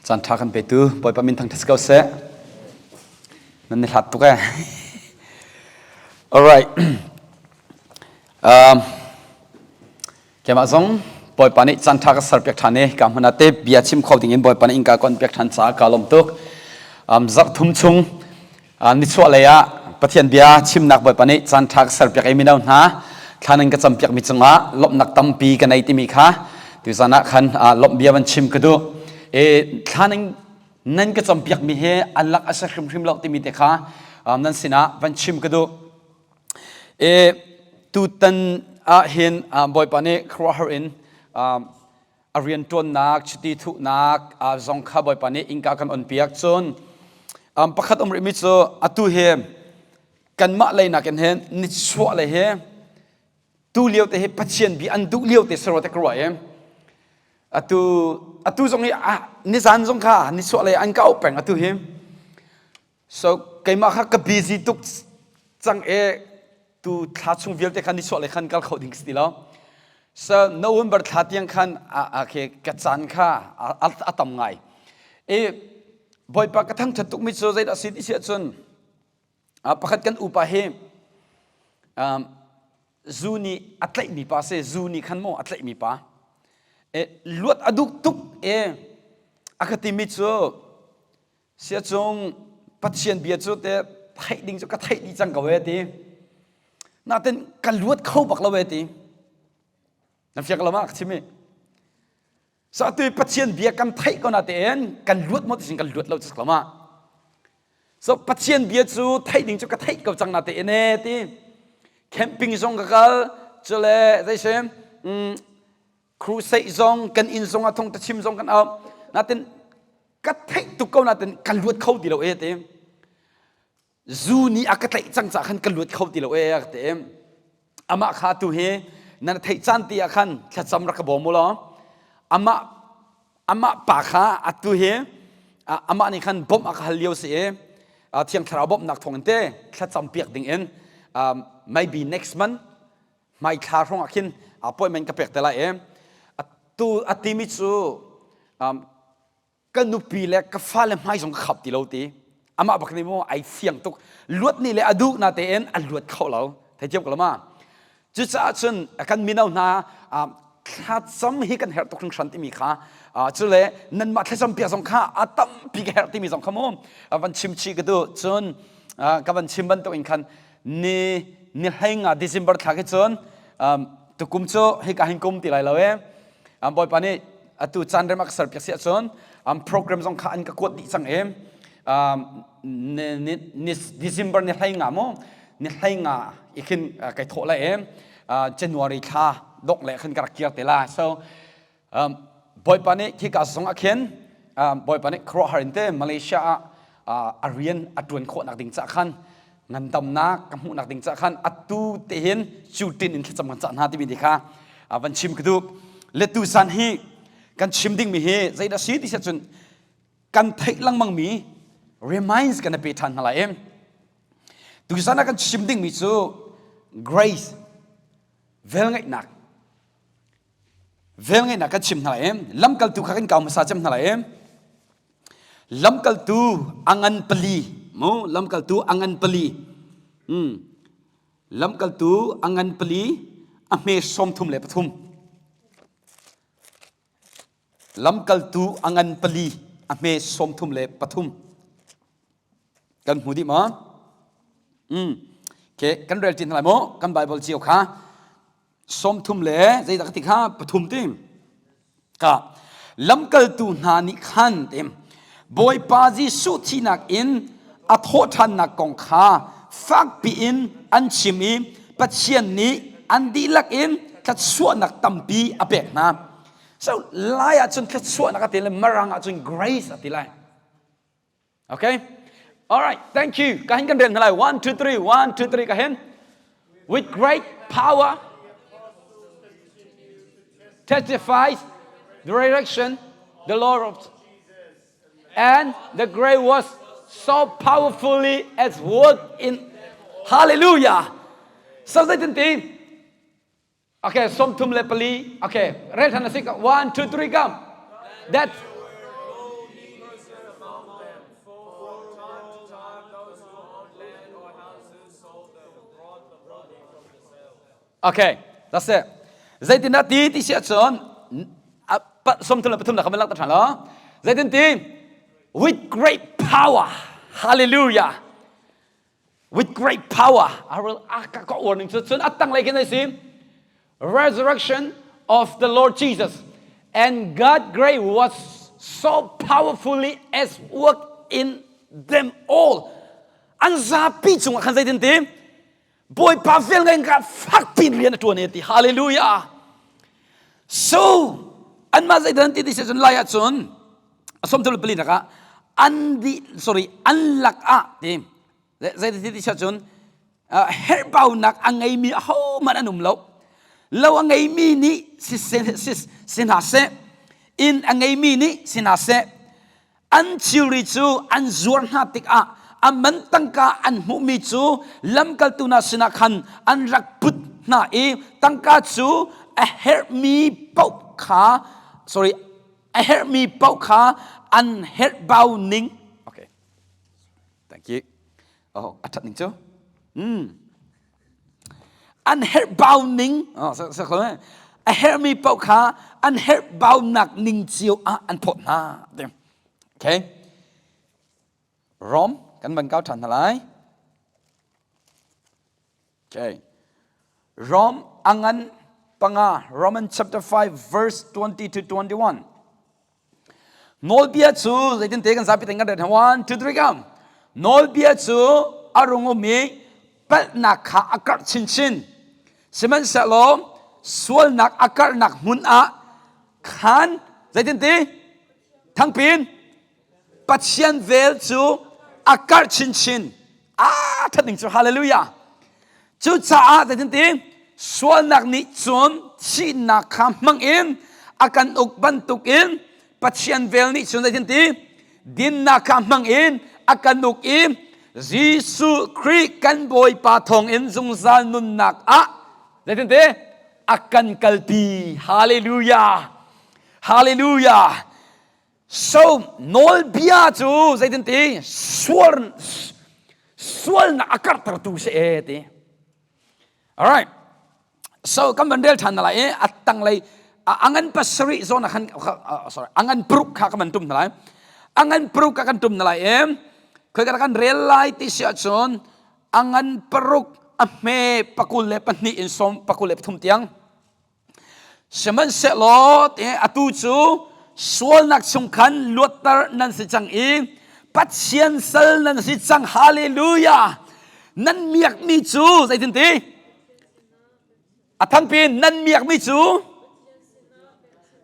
Caan ṭha kan petu Bawipa min thangṭhat si ko seh. Nan ni hlat tuk eh. All right. Um, keimah zong Bawipa nih caan ṭha ka serpiak ṭhan i ka hmun ah te bia chim kho ding in Bawipa nih innka kon piak ṭhan caah ka lawm tuk. Um, zarh thum chung Nichuah lei ah Pathian bia chimnak Bawipa nih caan ṭha ka serpiak i mino hna thla nan ka campiakmi cungah lawmhnak tampi ka nei timi kha tuzan ah khan lawmh bia van chim ka duh. E thla nan nan ka campiakmi hi an lak a si hrimhrim lo timi te kha nan sinah van chim ka duh. E tutan ah hin Bawipa nih khuaruahhar in a rianṭuannak, chiti thuhnak zong kha Bawipa nih innka kan onpiak. Cun pakhat um rihmi cu atu hi kanmah lei nakin hin nichuah lei hi tu lio te hi Pathian bi an duh lio te sero te ka ruah i atu atu zong hi nizan zong kha nichuah lei an ka auh peng atu hi. So keimah kha ka busy tuk cang e tu thla chung vialte khan nisuah le khan kal kho ding si ti lo. So November thla tiang khan a ke ka caan kha a tam ngai. E Bawipa ka thangthat tukmi cu zeidah si ti si ahcun pakhat kan upa hi zu nih a tlaihmi pa si zu nih khan maw a tlaihmi pa e luat a duh tuk e a ka timi cu Siacung Pathian bia cu te theih ding cu ka theih dih cang ko e ti. Natin ka luat kho bak lo e ti. Na fiak lo ma ka chim i. So atu Pathian bia kan theih ko na tein kan luat mo ti kan luat lo cu lo ma. So Pathian bia cu theih ding cu ka theih ko cang na tein e ti. Camping zong ka kal cule zei si crusade zong kan inn zong ah thong ta chim zong kan au natin ka theih tuk ko natin ka luat kho ti lo e ti zu nih a ka tlaih cang ca khan ka luat kho ti lo e a ti amah kha tu hi nan theih caan ti ah khan thlacam rak ka bawm u law amah amah pa kha atu hi amah nih khan bawmh a ka hal lio si i thiang thlarau bawmhnak thawng in te thlacam piak ding in maybe next month hmaithla hrawng ah khin appointment ka pek te lai i atu a timi cu ka nupi le ka fale hmai zong ka khap ti lo ti amah bak nih mu ai fiang tuk luat ni le a duh na tein a luat kho lo theithiam ko lo ma cucaah cun kan mino hna thlacam hi kan herh tuk hringhran timi kha cule nanmah thlacam piak zong kha a tampi ka herh timi zong kha mu van chim chih ka duh cun ka van chim bantuk in khan ni ni hlei nga December thla khi cun tukum cu hika hin kum ti lai lo e bawipa nih atu caan rem a ka ser piak si ahcun program zong kha an ka kuat dih cang e ni December ni hlei nga mu ni hlei nga i khin kai thawh lai e January thla dongh le khan ka rak kir te la so Bawipa nih khika zong ah khin Bawipa nih khuaruahhar in te Malaysia ah a rian a ṭuan khawhnak ding cah khan ngandamnak ka hmuhnak ding cah khan atu te hin cutin in thlacam kan cah hna timi ti kha van chim ka duh. Le tuzan hi kan chim dingmi hi zeidah si ti cun kan theih lengmangmi reminds kan pe ṭhan hna lai em. Tuzan ah kan chim dingmi cu grace velngeihnak Velngeihnak kan chim hna lai lamkaltu kha kan kau hmasa cem hna lai lamkaltu a ngan pali mu lamkaltu a ngan pali lamkaltu a ngan pali a hme 33 lamkaltu a ngan pali a hme 33 kan hmu dih maw okay kan rel ṭin hna lai mu kan bible cio kha 30 le zeidah ka ti kha pathum ti ka lamkaltu hna nih khan te Bawipa Jesuh thihnak in a thawhṭhannak kong kha fakpi in an chim i Pathian nih an dihlak in thluachuahnak tampi a pek hna. So lai ahcun thluachuahnak a ti le Mirang ahcun grace a ti lai. Okay? All right, thank you. Kahin kan rel hna lai. One, two, three. One, two, three. Kahin. With great power testifies the resurrection, the Lord of and the grave was so powerfully at work in Hallelujah. So zeitin ti? Okay, 34. Okay, rel than a si. One, two, three, come. That. Okay, that's it. Zeitin dah ti ti si ahcun 33 na kha van langhter ṭhan law. Zeitin ti? With great power. Hallelujah. With great power. I will ka ka warning cu cun a tanglei khin si. Resurrection of the Lord Jesus and God great was so powerfully as work in them all. An zapi cungah khan zeitin ti? Bawipa vel ngai ka fakpi in rian a ṭuan e ti hallelujah so anmah zeidan ti ti si cun lai ahcun a sawmthum le pali nak ah an di sorry an lak ah ti zei ti ti si cun herhbaunak a ngeimi ahohmanh an um lo lo a ngeimi nih si si hna seh inn a ngeimi nih si hna seh An thilri cu an zuar hna tikah a man tangka an hmuhmi cu lamkaltu hna sinah khan an rak put hna i tangka cu a herhmi paoh kha sorry a herhmi paoh kha an herhbau ning okay thank you oh a ṭhat ning cu mm An herhbau ning a herhmi paoh kha an herhbaunak ning cio ah an phawt hna. Okay. Rom kan van kau ṭhan hna lai. Okay. Rom angan panga Roman chapter 5 verse 20 to 21. Nawlbia cu zeitinte kan zapi ten kan ret 1 2 3 come. Nawlbia cu a rung um i palhnak kha a karh chinchin. Sihmanhsehlaw sualnak a karhnak hmun ah khan zeitinte thangpin Pathian vel cu a karh chinchin. Ah, that ning cu hallelujah. Cucaah zeitinti sualnak nih cun thihnak kha hmang in a kan uk bantukin Pathian vel nih cun zeitinti dinnak kha hmang in a kan uk i Jesuh Khrih kan Bawipa thawngin zungzal nunnak ah zeitinti a kan kalpi. Hallelujah. Hallelujah. So nawlbia cu zeitinti sual sualnak a karhtertu si e ti. Alright. So kan van rel ṭhan na lai i a tanglei angan pasarih zawn ah khan sorry angan paruk kha kan van tum na lai. Angan paruk kha kan tum na lai i khoi kan rel lai ti si ahcun angan paruk a hme 22 in sawm 23 tiang Sihmanhsehlaw atu cu sualnak chung khan luatter nan si cang i Pathian sal nan si cang. Hallelujah! Nan miakmi cu zeitinti? A thangpi nan miakmi cu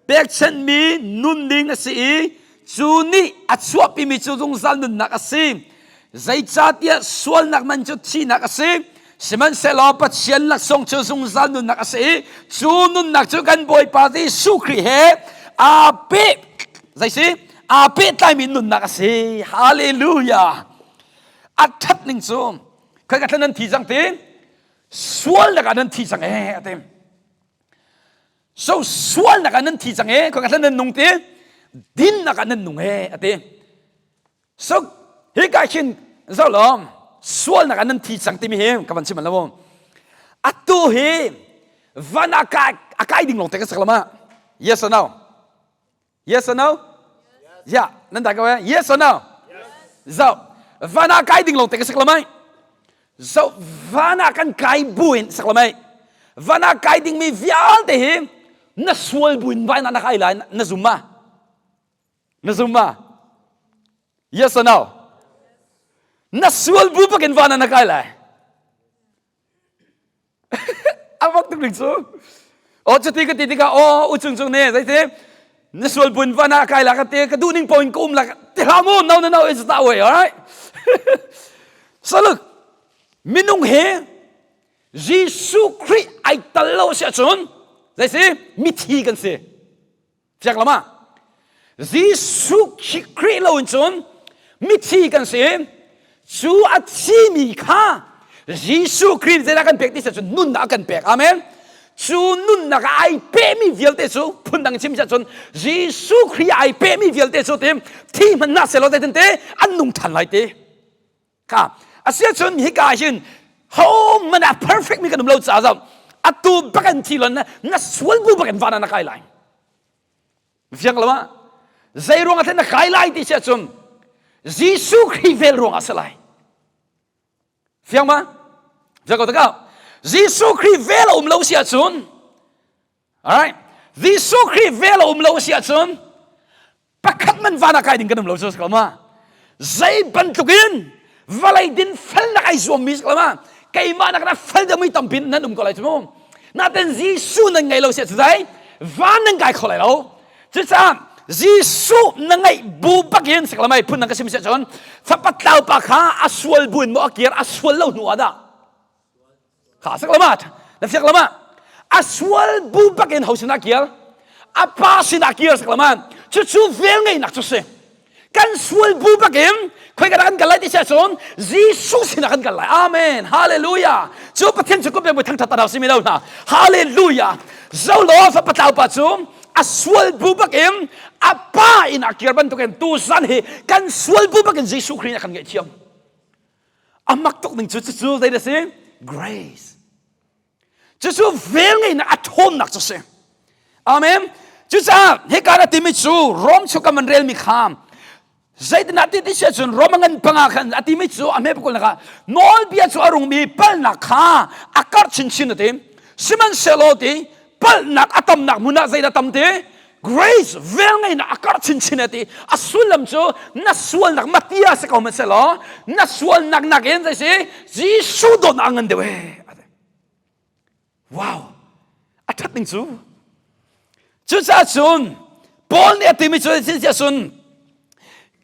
pekchanhmi nunning a si i cu nih a chuahpimi cu zungzal nunnak a si. Zeicahtiah sualnak man cu thihnak a si. Sihmanhsehlaw Pathian laksawng cu zungzal nunnak a si i cu nunnak cu kan Bawipa Jesuh Khrih he aa peh zei si aa pehtlaimi nunnak a si. Hallelujah! A ṭhat ning cu khoi ka thlan nan thi cang ti sualnak ah nan thi cang ee a ti. So sualnak ah nan thi cang ee khoi ka thlan nan nung ti dinnak ah nan nung ee a ti. So hika hin zoh law sualnak ah nan thi cang timi hi ka van chim lo. Atu hi van a kai a kai ding lawng te ka sak lama. Yes or no? Yes or no? Yeah, nan da ko eh? Yes or no? Zoh van ah kai ding lawng te ka sak lamai. Zoh van ah kan kai buin sak lamai. Van ah kai dingmi vialte hi na sual buin van ah na kai lai na zum ma? Na zum ma? Yes or no? Na sual bu bakin van ah na kai lai. A bak tuk ding cu. O cuti ka ti tikah o u cung cung ne zeiti na sual bun van ah kai la ka te ka duh ning point ka um la ti hlah mu no no no it's that way all right so look minung he Jesuh Khrih ai tal lo si ahcun zei si mithi kan si Fiak lam ah Jesuh Khrih lo in cun mithi kan si. Cu a thimi kha Jesuh Khrih zeidah kan pek ti cun nunnak a kan pek. Amen. Cu nunnak ah ai pehmi vialte cu phundang chim cun Jesuh Khrih ai pehmi vialte cu tim thi hmanh hna selaw zeitin te an nung than lai ti. Kha asiahcun hika hin hohmanh ah perfect mi kan um lo caah zong. Atu bakin thi lon na sual bu bakin van ah na kai lai. Fiang lo ah? Zei ruang ah na kai lai ti si ahcun Jesuh Khrih vel ruang ah si lai. Fiang ma? Fiang ko tak Jesuh Khrih vel a um lo si ahcun Alright. Jesuh Khrih vel a um lo si ahcun pakhat man van ah kai ding kan um lo cu si ko ma? Zei bantuk in vawlei din felnak ai zuammi si ko ma? Keimah nak na fel deuhmi tampi nan um ko lai cu mu. Natin Jesuh nan ngei lo si ahcun zei van nan kai kho lai lo. Cucaah Jesuh na ngeih bu bakin si ko mai phun nang ka sim si ahcun fapa tlau pa kha a sual buin maw a kir a sual lo hnu ah dah Kha sak lama na fiak lama a sual bu bak in ho sinah kir a pa sinah kir sak lama cucu vel ngeihnak cu si kan sual bu bak in khoi ka kan kal lai ti sia cun Jesuh sinah kan kal lai amen hallelujah cu Pathian cu kum pek thangthat ta si mi lo hna hallelujah zo lo fa patlau pa cu a sual bu bak in a pa in a kir bantukin tu zan hi kan sual bu bak in Jesuh Khrih nih a kan ngaihthiam A mak tuk ning cu cucu zei a si? Grace. Cucu vel ngeihnak a ṭhawnnak cu si. Amen. Cucaah hika na timi cu Rom chung kan relmi kha zeitinah ti ti si ahcun Rom a ngan panga khan a timi cu a hme pakul nak ah nawlbia cu a rungmi palnak kha a karh chinchin a ti. Sihmanhsehlaw ti palhnak a tamnak hmun ah zeidah tam ti? Grace velngeihnak a karh chinchin a ti. A sullam cu na sualnak matia si ko hmanhsehlaw na sualnak nakin zei si Jesuh dawtnak a ngan deuh ee. Wow! A ṭhat ning cu. Cucaah cun Paul nih a timi cu sincere cun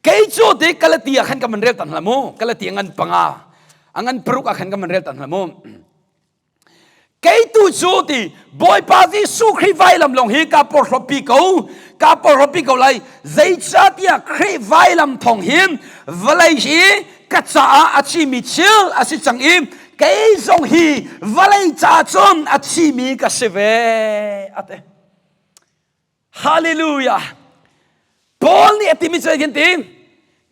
kei cu ti Galatia khan ka man rel tan hlah mu. Galatia ngan panga a ngan paruk ah khan ka man rel tan hlah mu. Kei tu cu ti Bawipa Jesuh Khrih vailam lawng hi ka porhlawtpi ko ka porhlawtpi ko lai zeicahtiah Khrih vailam thawng hin vawlei hi ka caah a thimi thil a si cang i kei zong hi vawlei ca cun a thimi ka si ve a ti Hallelujah Paul nih a timi cu hin ti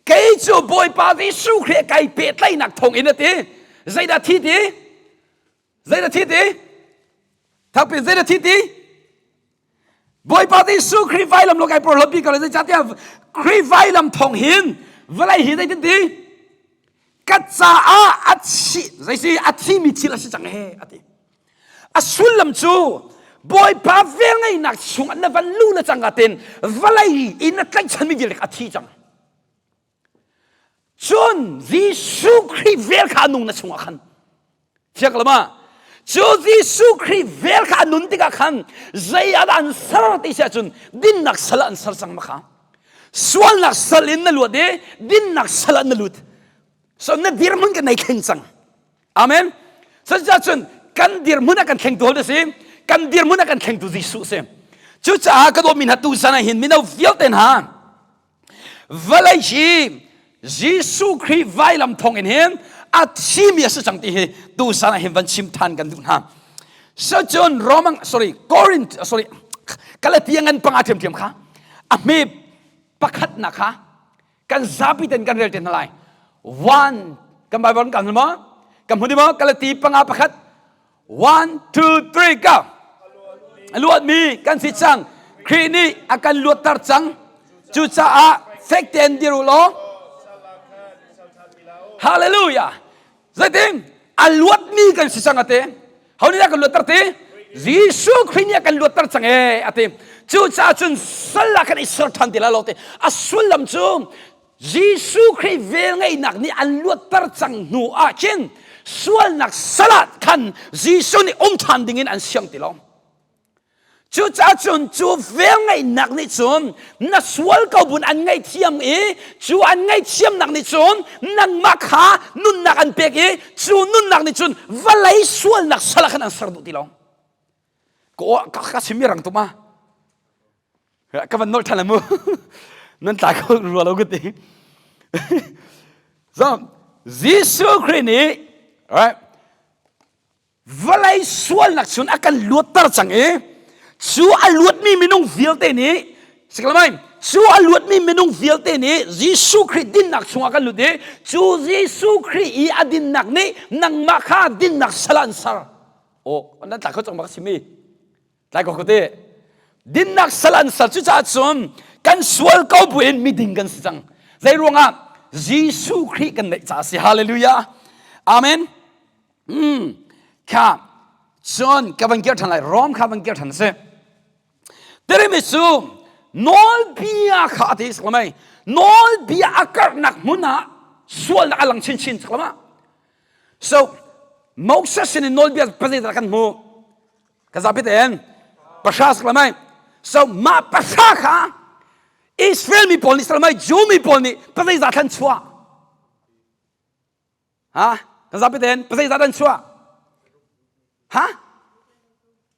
kei cu Bawipa Jesuh Khrih kai pehtlaihnak thawng in a ti zeidah thi ti zeidah thi ti thakpi zeidah thi ti Bawipa Jesuh Khrih vailam lo kai porhlawt bi ko le zeicahtiah Khrih vailam thawng hin vawlei hi zeitin ti ka caah a thi zeisi a thimi thil a si cang he a ti A sullam cu Bawipa velngeihnak chung na van lu le cang ten vawlei in na tlaihchanmi vialte a thi cang. Cun Jesuh Khrih vel kha a nung na chungah khan. Fiak lama. Cu Jesuh Khrih vel kha a nun tikah khan zei ah dah an ser ti si ahcun dinnak sal ah an ser cang ma kha. Sualnak sal in na luat i dinnak sal ah na lut. So na dirhmun kan nei thleng cang. Amen. Cucaah cun kan dirhmun ah kan thlengtu hol si. Kan dirhmun ah kan thlengtu Jesuh si. Cucaah ka dawtmi hna tu zan ah hin mino vialte hna vawlei hi Jesuh Khrih vailam thawng in hin a thimi a si cang ti hi tu zan ah hin van chim than kan duh hna. So cun Roman sorry Corinth sorry Galatia ngan panga ṭhiamṭhiam kha a hme pakhatnak kha kan zapi ten kan rel te hna lai one kan bible kan hmu maw kan hmu maw kalati panga pakhat one two three go a luatmi kan si cang Khrih nih a kan luatter cang cucaah fek tein dir u law hallelujah zeitin a luatmi kan si cang ate ho nih a kan luatter ti Jesuh Khrih nih a kan luatter cang ee ati cucaah cun sal ah khan i ser ṭhan ti lai lo ti a sullam cu Jesuh Khrih velngeihnak nih an luatter cang hnu ah khin sualnak sal ah khan Jesuh nih um ṭhan ding in an siang ti lo Cucaah cun cu velngeihnak nih cun na sual ko bun an ngaihthiam i cu an ngaihthiamnak nih cun nangmah kha nunnak an pek i cu nunnak nih cun vawlei sualnak sal ah khan an ser duh ti lo. Ka ka chim mi rang tum ah ka van nolh ṭhan mu nan tlai kho rua lo ka ti. So Jesuh Khrih nih right Vawlei sualnak chun a kan luatter cang i cu a luatmi minung vialte nih siklamai cu a luatmi minung vialte nih Jesuh Khrih dinnak chungah kan lut i cu Jesuh Khrih i a dinnak nih nangmah kha dinnak sal ah an ser. Aw, nan tlai kho cang ma ka chim i. Tlai ko ko te. Dinnak sal an sal cucaah cun kan sual ko buin miding kan si cang. Zei ruangah Jesuh Khrih kan neih caah si. Hallelujah. Amen. Mm. Kha cun ka van kir ṭhan lai. Rom kha van kir ṭhan si. Teremi cu nawlbia kha a ti saklamai. Nawlbia a karhnak hmun ah sualnak a lang chinchin saklama. So Moses sin in nawlbia pazei kan hmu. Ka zapi tein pahra saklamai. So mah pahra kha Israel mi pawl nih salamai Jew mi pawl nih pazei za thlan chuah. Ha? Ka zapi tein pazei za dan chuah. Ha?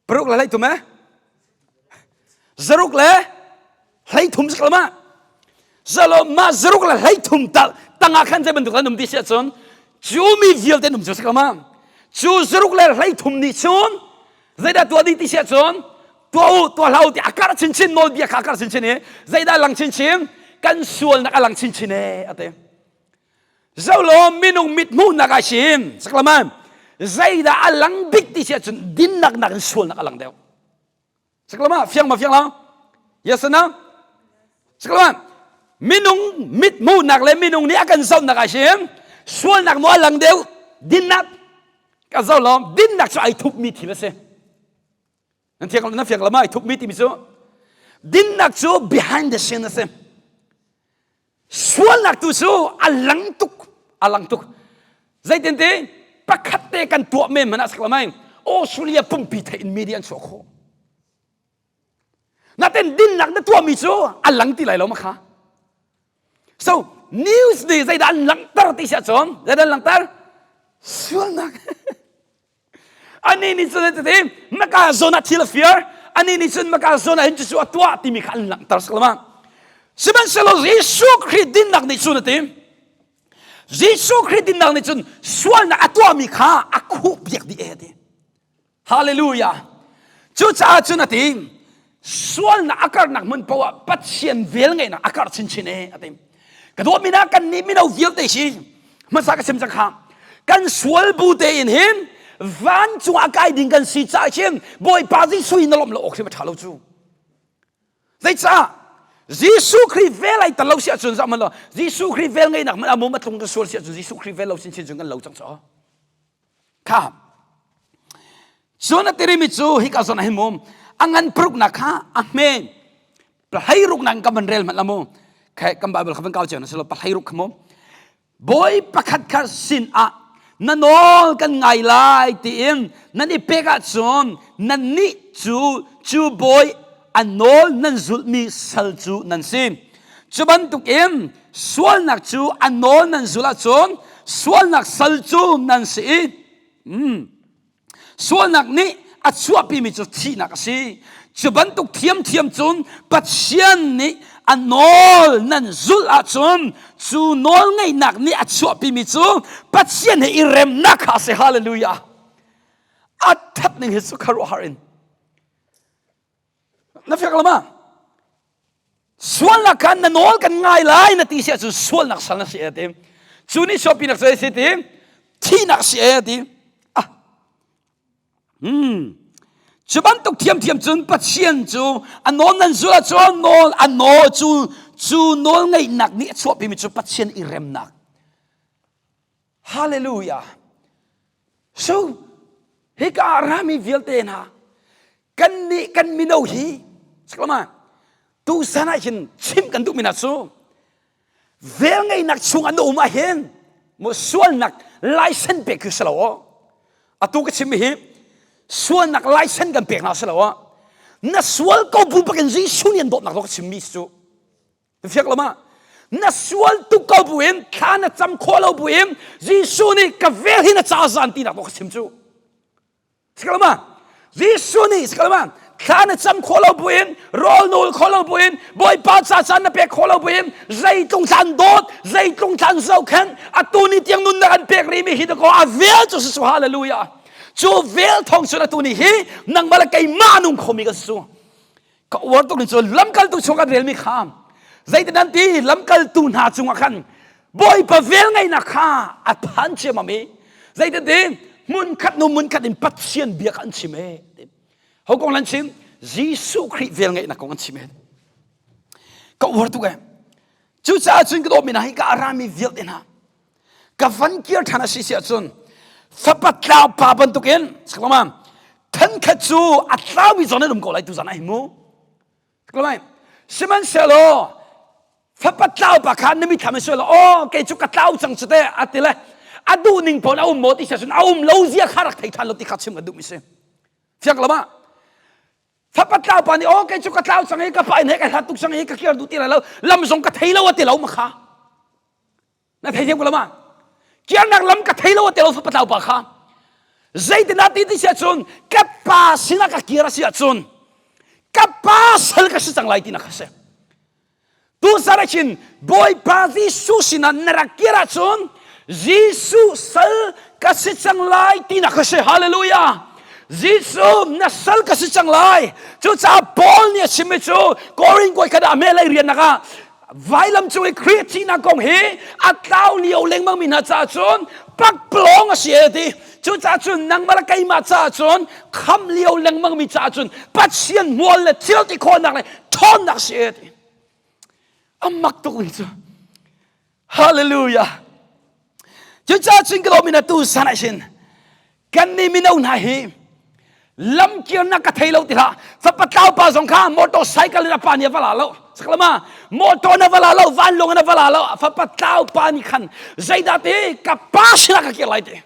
Paruk le hlei tum eh? Zaruk le hlei thum saklama. Zalo mah zaruk le hlei thum tangah khan zei bantuk an um ti si ahcun cu mi vialte an um cu saklama. Cu zaruk le hlei thum nih cun zeidah tuah ding ti si ahcun tuah u tuah hlah u ti a karh chinchin nawlbia kha a karh chinchin i zeidah lang chinchin kan sualnak a lang chinchin e a ti. Zolo minung mit hmuhnak ah sin saklaman zeidah a lang bik ti si ahcun dinnak nakin sualnak a lang deuh. Saklama fiang ma fiang lo? Yes or no? Saklama minung mit hmuhnak le minung nih a kan zohnak ah sin sualnak maw a lang deuh dinnak ka zoh lo dinnak cu ai thupmi thil a si. Nan fiang na fiang lama ai thupmi timi cu dinnak cu behind the scene a si. Sualnak tu cu a lang tuk, a lang tuk. Zeitin ti pakhat te kan tuah men hmanh ah saklamai Australia pumpi theih in media an chuah khawh. Natin dinnak na tuahmi cu a lang ti lai lo ma kha. So news nih zeidah an langhter ti si ahcun zeidah an langhter? Sualnak. Anih nih cun tete maka zawn ah thil a fir anih nih cun maka zawn ah hin cucu a tuah timi kha an langhter saklama sihmanhsehlaw Jesuh Khrih dinnak nih cun a ti Jesuh Khrih dinnak nih cun sualnak a tuahmi kha a khuh piak dih e a ti Hallelujah cucaah cun a ti sualnak a karhnak hmun paoh ah Pathian vel ngeihnak a karh chinchin e a ti ka dawtmi hna kan nih mino vialte hi hmasa ka chim cang kha kan sual bu tein hin vancung ah kai ding kan si caah hin Bawipa Jesuh in na lawmh lo awk hrim a ṭha lo cu zeicah Jesuh Khrih vel ai tel lo si ahcun zah hmanh lo Jesuh Khrih vel ngeihnak hmanh a mum a tlung ka sual si ahcun Jesuh Khrih vel lo chinchin cun kan lo cang caw Kha cun a tirimi cu hika zawn ah hin mu a ngan paruknak kha a hme pahleiruk nak kan van rel hmanh la mu khe kan Bible kha van kau cio na si lo pahleiruk kha mu bawi pakhat kha sin ah na nawl kan ngai lai tiin nan i pek ahcun nannih cu cu bawi a nawl nan zulhmi sal cu nan si cu bantukin sualnak cu a nawl nan zulh ahcun sualnak sal cu nan si i sualnak nih a chuahpimi cu thihnak a si cu bantuk thiamthiam cun Pathian nih a nawl nan zulh ahcun cu nawl ngeihnak nih a chuahpimi cu Pathian he i remnak kha a si hallelujah a that ning hi cu khuaruahhar in na fiak lama sualnak khan na nawl kan ngai lai na ti si ahcun sualnak sal na si e ti cu nih suapinak cu si ti thihnak si e ti ah hmm cu bantuk thiamthiam cun Pathian cu a nawl nan zul ahcun nawl a nawl cu cu nawl ngeihnak nih a chuahpimi cu Pathian i remnak Hallelujah so hika ah rami vialte hna kan nih kan mino hi saklama tusan ah hin chim kan duhmi hna cu vel ngeihnak chung an um ah hin mu sualnak license pek khi si lo aw atu ka chimmi hi sualnak license kan pek hna si lo aw na sual ko bu bakin Jesuh nih an dawtnak lo ka chimmi cu fiak lo ma na sual tuk ko bu in thla na cam khawh lo bu in Jesuh nih ka vel hi na ca zan tinak ka chim cu Sikalama Jesuh nih sikalama thla na cam khawh lo buin rawl nawl khawh lo buin Bawipa ca caan na pek khawh lo buin zeitlung thlan dawt zeitlung thlan zohkhenh atu ni tiang nunnak an pek rih mi hi dakaw a vel cu si hallelujah cu vel thong cun atu ni hi nangmah le keimah nung khomi kan si cu ka uar tuk ni cu lamkaltu chung kan relmi kha zeitin an ti lamkaltu hna cungah khan bawipa vel ngeihnak kha a phan ciammam i zeitin ti Hmun khat nu hmun khat in Pathian bia kha an chim e. Ho kong lan chim? Jesuh Khrih vel ngeihnak kong an chim e. Ka uar tuk e. Cucaah cun ka dawtmi hna hi ka arami vialte hna ka van kir ṭhan a si si ahcun fapa tlau pa bantukin saklama thankhat cu a tlaumi zawn an um ko lai tu zan ah hi mu saklama sihmanhsehlaw fapa tlau pa kha na mithlam in sual aw kei cu ka tlau cang cu te a ti le a duh ning pawn a um maw ti si ahcun a um lo zia kha rak thei ṭhan lo ti kha chim ka duh mi si fiang lo ma Fapa tlau pa nih aw kei cu ka tlau cang i ka pa in he ka hlat tuk cang i ka kir duh ti lai lo lam zong ka thei lo a ti lo ma kha na thei thiam ko lo ma kirnak lam ka thei lo a ti lo fapa tlau pa kha zeitinah ti ti si ahcun ka pa sinah ka kir a si ahcun ka pa sal ka si cang lai ti na kha si Tuzarh ah khin Bawipa Jesuh sinah na rak kir ahcun Jesuh sal ka si cang lai tinak kha si. Hallelujah! Jesuh na sal ka si cang lai. Cucaah Paul nih a chimmi cu Korin kuai khat ah hmelei riannak ah vailam cung i Khrih thihnak kong hi a tlau lio lengmang mi hna caah cun pakpalawng a si e ti. Cucaah cun nangmah le keimah caah cun kham lio lengmang mi caah cun Pathian hmual le thil ti khawhnak le ṭhawnnak si e ti. A mak tuk ning cu. Hallelujah. Cucaah cun ka lawm in atu san ah hin kan nih mino hna hi lamkirnak ka thei lo ti hlah fapa tlau pa zong kha motorcycle in a pa nih a va la lo saklama motor na va la lo vanlawng in a va la lo fapa tlau pa nih khan zeidah ti ka pa sinah ka kir lai ti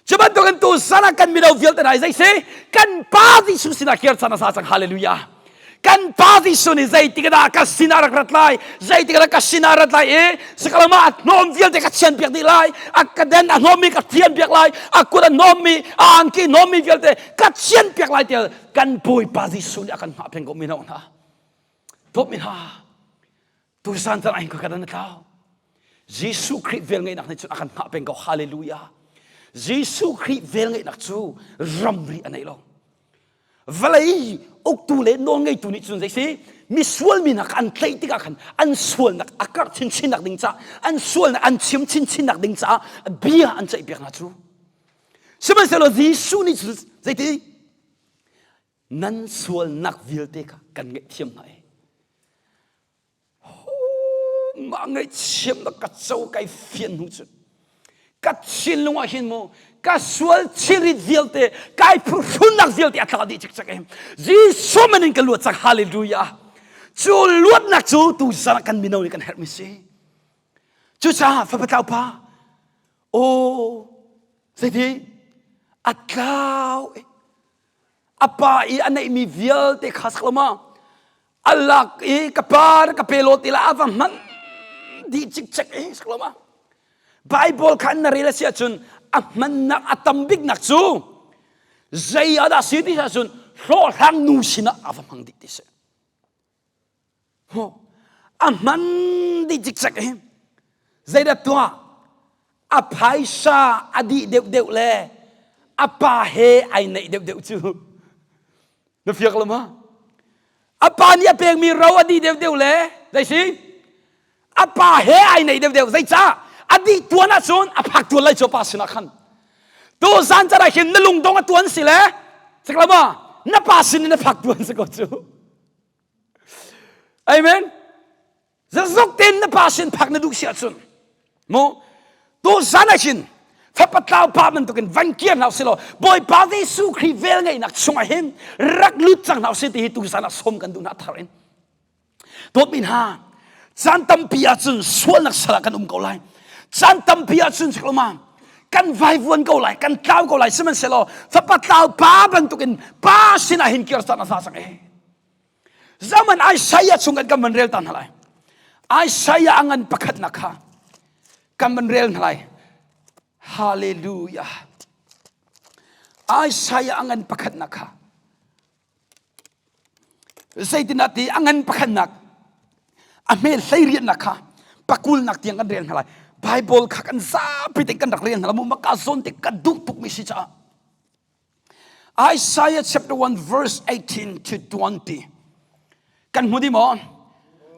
Cu bantukin tu san ah kan mino vialte hna zei si kan pa Jesuh sinah kir chan a sa cang hallelujah kan pa Jesuh nih zeitik dah ka sinah rak rat lai zeitik dah ka sinah rat lai i sakalama a hnawm vialte ka thian piak dih lai a ka den a hnawmmi ka thian piak lai a kut a hnawmmi a angki hnawmmi vialte ka thian piak lai tiah kan Bawipa Jesuh nih a kan hngah peng ko mino hna dawtmi hna Tusan caan ah ka na tlau. Jesuh Khrih velngeihnak nih cun a kan hngah peng ko. Hallelujah. Jesuh Khrih velngeihnak cu ramri a nei lo. Vawlei uktu le nawlngeitu nih cun zei si misual mi hna kha an tlaih tikah khan an sualnak a karh chinchinnak ding caah an sualnak an chim chinchinnak ding caah bia an ceihpiak hna cu. Sihmanhsehlaw Jesuh nih cun zeiti nan sualnak vialte kha kan ngaihthiam hna i mah ngaihchiamnak ka co kai fian hnu cun ka thinlung ah hin mu ka sual thilrit vialte kai phuhrunnak vialte a tla dih cikcek em Jesuh man in ka luat cang hallelujah cu luatnak cu tu zan kan mino nih kan herhmi si cucaah fapa tlau pa aw zeiti a tlau a pa i a neihmi vialte kha sak lo ma a lak i ka pa na ka pe law ti la a va hman dih cikcek i sak lo ma Bible kha na rel a si ahcun a hmannak a tam biknak cu zei ah dah si ti ahcun hlawhhlang nu sinah a va hmang dih ti si A hman dih cikcek hi. Zeidah tuah? A phaisa a dih deuhdeuh le a pa he ai neih deuhdeuh cu. Na fiak lo ma? A pa nih a pekmi ro a dih deuhdeuh le zei si? A pa he ai neih deuhdeuh. Zeicah? A dih tuan ahcun a phak tuan lai cu a pa sinah khan. Tu zan car ah hin na lungdong a tuan si le cik lo ma? Na pa sin in a phak tuan si ko cu. Amen. Zazuk tein na pa sin phak na duh si ahcun mu tu zan ah hin fapa tlau pa bantukin van kir hna usih law Bawipa Jesuh Khrih vel ngeihnak chungah hin rak lut cang hna usih ti hi tu zan ah sawm kan duh hna thar in dawtmi hna caan tampi ahcun sualnak sal ah kan um ko lai caan tampi ahcun ma kan vaivuan ko lai kan tlau ko lai sihmanhsehlaw fapa tlau pa bantukin pa sinah hin kir caan a za cang e Zaman Isaiah chung kan kan van rel ta hna lai. Isaiah a ngan pakhatnak kha kan van rel hna lai. Hallelujah. Isaiah a ngan pakhatnak kha zeitinah ti a ngan pakhatnak a hme hleiriannak kha pakulnak tiang kan rel hna lai. Bible kha kan zapi te kan rak rel hna lai mu maka zawn te ka duh tuk mi si caah Isaiah chapter 1 verse 18 to 20. Kan hmu di maw?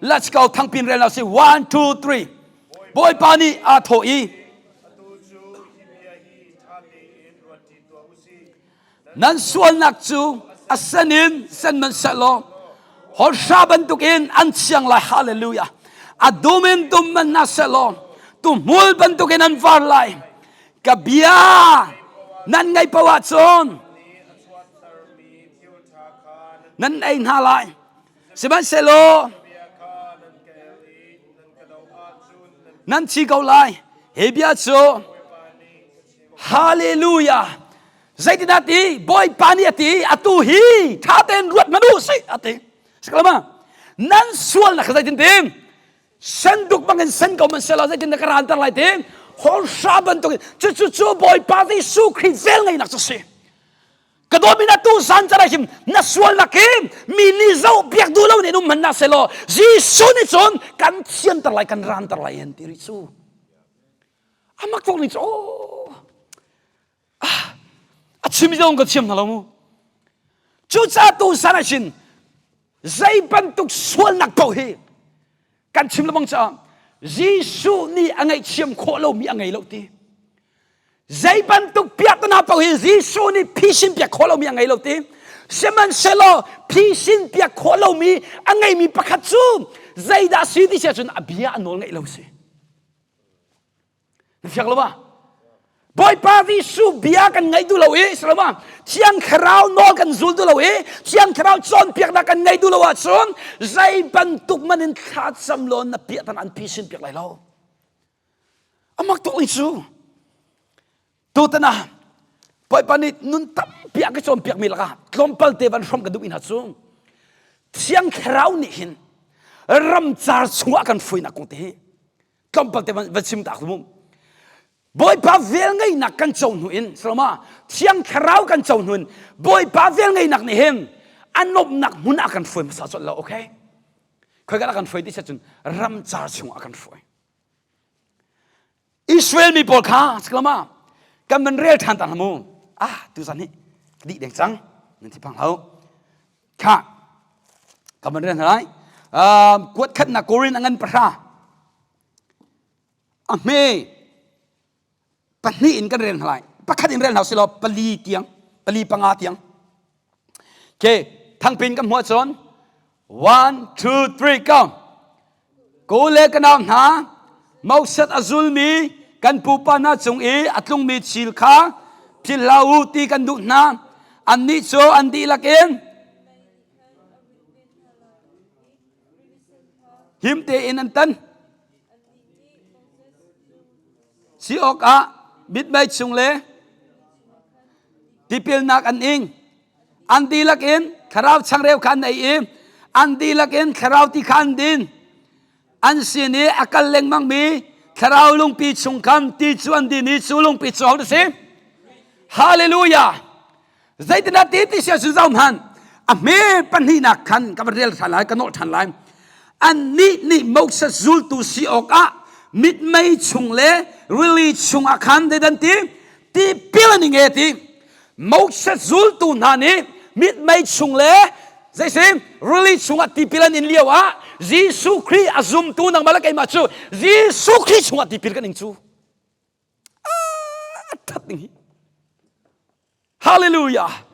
Let's go thangpin rel na si 1 2 3. Bawipa nih aa thawh i Atu cu hi bia hi ṭha tein ruat. Nan sualnak cu a sen in sen hmanhsehlaw hawrha bantukin an thiang lai. Hallelujah. A dum in dum hmanh hna sehlaw tuhmul bantukin an var lai. Ka bia nan ngaih paoh ahcun nan ei hna lai. Sihmanhsehlaw nan thi ko lai. Hi bia cu Hallelujah. Zeitindah ti Bawipa nih a ti atu hi tha tein ruat hmanh u sih a ti. Sikalama nan sualnak kha zeitin ti senduk bangin sen ko man selaw zeitin ka ranter lai ti hawrha bantukin cucu cu Bawipa Jesuh Khrih vel ngeinak cu si. Ka dawt mi na tu san cara him na sualnak hi mi nih zoh piak duh lo nih um hman na selaw Jesuh nih cun kan thianter lai kan ranter lai an ti rih cu. Amak tuk ning cu ah a chim zong ka thiam hna lo mu. Cucaah tu san ah hin zei bantuk sualnak paoh hi kan chim lengmang caah Jesuh nih a ngaihthiam khawh lomi a ngei lo ti. Zei bantuk piahtana paoh hi Jesuh nih phisin piak khawh lomi a ngei lo ti. Sihmanhsehlaw phisin piak khawh lomi a ngeimi pakhat cu zeidah si ti si ahcun a bia a nawl ngeih lo si. Na fiang lo ma? Bawipa Jesuh bia kan ngaih duh lo i si lo ma? Thiang Thlarau nawl kan zul duh lo i Thiang Thlarau cawnpiaknak kan ngaih duh lo ahcun zei bantuk man in thla cam law na piahtan an phisin piak lai lo. Amak tuk ning cu. Tutan ah Bawipa nih nun tampi a ka cawnpiakmi lakah tlawmpal te van hrawm ka duhmi hna cu Thiang Thlarau nih hin ramcar chungah kan hruainak kong te hi tlawmpal te van chim ta mu. Bawipa velngeihnak kan co hnu in salama Thiang Thlarau kan co hnu in Bawipa velngeihnak nih hin a nuamhnak hmun ah kan hruai hmasa colh lo okay khoi kan kan hruai ti cun ramcar chungah kan hruai Israel mi pawl kha saklama kan van rel ṭhan ta hna mu ah tuzan hi dih deng cang nan thi phang hau kha kan van rel hna lai kuat khatnak Korin a ngan pahra a hme pahnih in kan rel hna lai pakhat in rel hna silaw pali tiang pali panga tiang okay thangpin kan hmuh cun one two three go ko le ka nau hna Moses a zulmi kan pupa hna cung i a tlungmi thil kha philh hlah u ti kan duh hna annih cu an dihlak in him tein an tan Si awkah mithmai chung le tipilnak an ing. An dihlak in thlarau changreu kha an ei i an dihlak in thlarau ti kha an din. An sin i a kal lengmangmi thlarau lungpi chung khan ti cu an din i cu lungpi cu ahodah a si? Hallelujah! Zeitindah ti ti sia cu zoh hmanh. A hme pahnihnak khan ka va rel ṭhan lai, ka nolh ṭhan lai. Annih nih Moses zultu si awkah mitmei chung le rili chungah khan zeidan ti tipil an ing e ti. Moses zultu hna nih mitmei chung le zeisi rili chungah tipil an in lio ah Jesuh Khrih a zumtu nangmah le keimah cu Jesuh Khrih chungah tipil kan ing cu. A ṭhat ding hi. Hallelujah.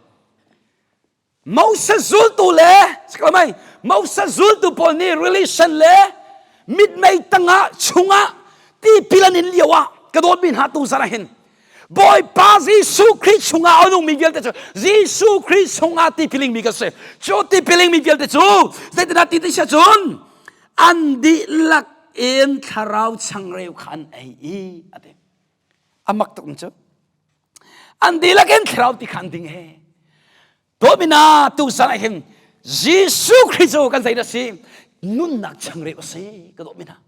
Moses zultu le sikalamai Moses zultu pawl nih relation le mitmei tangah chungah tipil an in lio ah ka dawtmi hna tu zara hin Bawipa Jesuh Khrih chungah a nungmi vialte cu Jesuh Khrih chungah tipiling mi kan si cu tipiling mi vialte cu zeitinah ti ti sia cun an dihlak in thlarau changreu kha an ei i ati amak tuk cu An dihlak in thlarau ti kha an ding he. Domina tu san ah hin Jesuh Khrih cu kan zei a si nunnak changreu a si ka domina.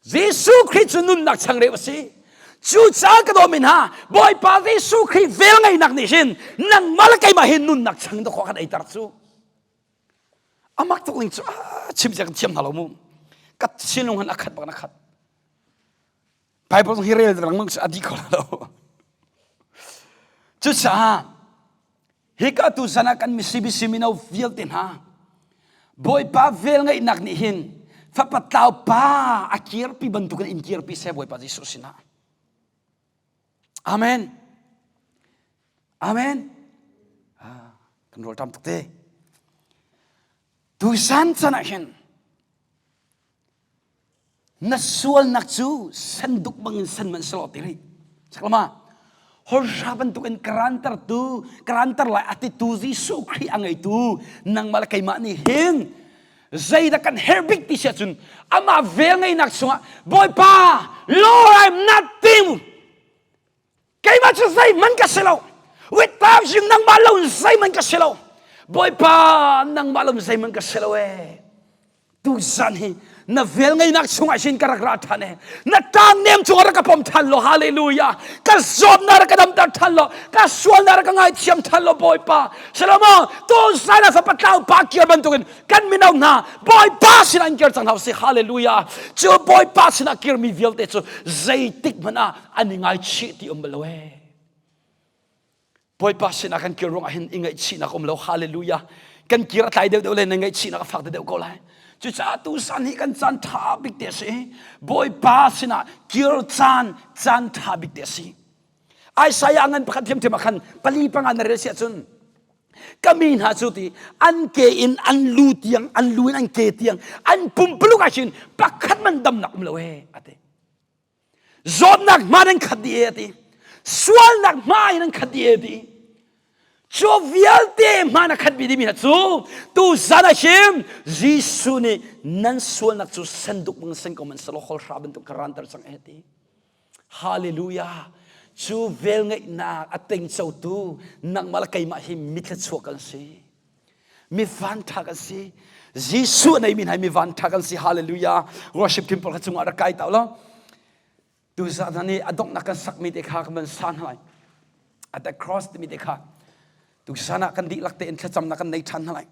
Jesuh Khrih cu nunnak changreu a si. Cucaah ka domina Bawipa Jesuh Khrih vel ngeinak nih hin nangmah le keimah hin nunnak chang dawh kan eiter cu. Amak tuk ning cu chim kan thiam hna lo mu. Ka thinlung han a khat bak na khat. Bible hi rel lengmang cu a dih kho lo. Cucaah hika tu zan ah kan CBC mino vialte hna Bawipa vel ngeihnak nih hin fapa tlau pa a kirpi bantukin in kirpi seh Bawipa Jesuh sinah. Amen. Amen. Ah, kan rawl ṭam tuk te. Tuisan chan ah hin na sualnak cu senduk bangin sen man selaw ti rih. Saklama, horhra bantukin karantertu, karanter lai atitu Jesuh Khrih a ngeitu nangmah le keimah nih hin zeidah kan herh bik ti si ahcun amah vel ngeinak chungah Bawipa Lord I'm nothing keimah cu zeihmanh ka si lo without you nangmah lo in zeihmanh ka si lo Bawipa nangmah lo in zeihmanh ka si lo ee tuzan hi na vel ngeinak chungah hin ka rak ra ṭhan e na ṭang nem cungah rak ka pom ṭhan law hallelujah ka zawtnak rak ka damter ṭhan law ka sualnak rak ka ngaithiam ṭhan law Bawipa Salomo tuzan ah fapa tlau pa kir bantukin kan mino hna Bawipa sinah in kir cang hna usih hallelujah cu Bawipa sinah kirmi vialte cu zeitik hmanh ah an i ngaichih ti um bal lo ee Bawipa sinah kan kir ruangah hin i ngaihchihnak um lo hallelujah kan kir a tlai deuh deuh le na ngaihchihnak a fak deuh ko lai cucaah tu san hi kan caan ṭha bik te a si Bawipa sinah kir caan caan ṭha bik te a si Isaiah ngan pakhat thiamthiam ah khan pali panga na rel si ahcun ka mi hna cu ti an ke in an lu tiang an lu in an ke tiang an pumpuluk ah hin pakhat man damnak um lo ee ati Zawtnak hma nan khat dih e a ti. Sualnak hma in an khat dih e a ti. Cu vialte hma na khat dih mi hna cu tu zan ah him Jesuh nih nan sualnak cu senduk bang sen ko man selaw hol hra bantuk ka ranter cang e ti. Hallelujah. Cu velngeihnak a tengcotu nangmah le keimah hi mithlachuak kan si. Mi vanṭha kan si. Jesuh a neimi hna hi mi vanṭha kan si. Hallelujah. Worship team pawl kha cungah rak kai ta law. Tuzan hna nih a donghnak kan sakmi te kha kan van sa hna lai. At the cross timi te kha tuzan ah kan dihlak tein thlacamnak kan nei ṭhan hna lai.